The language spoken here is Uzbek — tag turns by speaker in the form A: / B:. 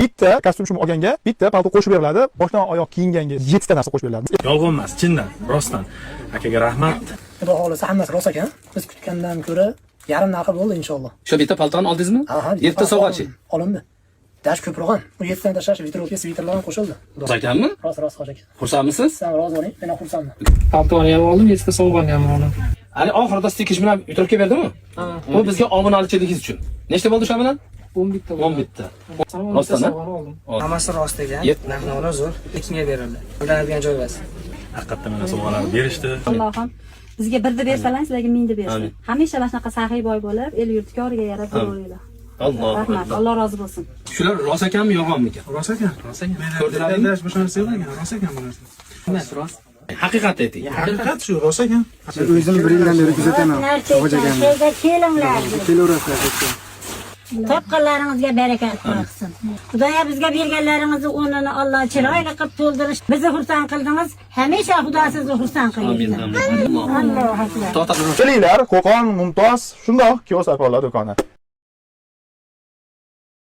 A: Bitta kostyum shim olganga bitta palto qo'shib beriladi. Boshdan oyoq kiyinganga 7 ta narsa qo'shib beriladi.
B: Yolg'on emas, chindan, rostdan. Akaga rahmat.
C: Xudo xohlasa, hammasi rost ekan. Biz kutgandan ko'ra yarim narxi bo'ldi, inshaalloh.
D: Shu bitta paltoni oldingizmi?
C: Ha.
D: Yettita sovg'achi.
C: Olindi. Dash ko'proq ham. U yettidan tashqari ветровка, sviterlar ham qo'shildi.
D: Rost ekanmi?
C: Rost, rost, hoji aka.
D: Xursandmisiz?
C: Siz ham rozi bo'ling, men ham xursandman.
E: Paltoni ham oldim, yettita sovg'ani ham oldim.
D: Hali oxirida stikish bilan ветровка berdimi? Bu bizga obunachiliginiz uchun. Nechta bo'ldi o'sha bilan?
E: 11 ta.
D: 11 ta.
E: 11 ta
D: Rostdan, ha?
E: sovg'ani oldim.
F: Hammasi rost ekan. Narx-navolar zo'r. Tekinga berildi. Aldanadigan joy emas.
B: Haqiqatdan mana sovg'alarni berishdi.
G: Allohim bizga birni bersalar, sizlarga mingni bersin.
D: Amin.
G: Hamisha mana shunaqa saxiy boy bo'lib, el yurt koriga yarab bo'laveringlar.
D: Allohu
G: Rahmat,
D: akbar.
G: Alloh rozi bo'lsin.
D: Shular rost ekanmi, yolg'onmikan?
B: Rost ekan, rost ekan.
D: Ko'rdilaringmi?
B: Boshqa narsa yo'q ekan, rost ekan bu narsa.
F: Hammasi rost.
D: Haqiqat ayting.
B: Haqiqat shu, rost ekan.
H: O'zim bir yildan beri kuzataman. Hoji akamni.
I: Kelinglar.
H: Kelaverasizlar bu yerga.
I: Topganlaringizga barakat qilsin. Xudoyo, bizga berganlaringizni o'rnini Alloh chiroyli qilib to'ldirish. Bizni xursand qildingiz. Hamisha Xudo sizni xursand
D: Amin.
I: qilsin.
D: Amin.
I: Allohu akbar.
D: To'xtab
A: Kelinglar, Qo'qon Mumtoz shundoq kiosk do'koni.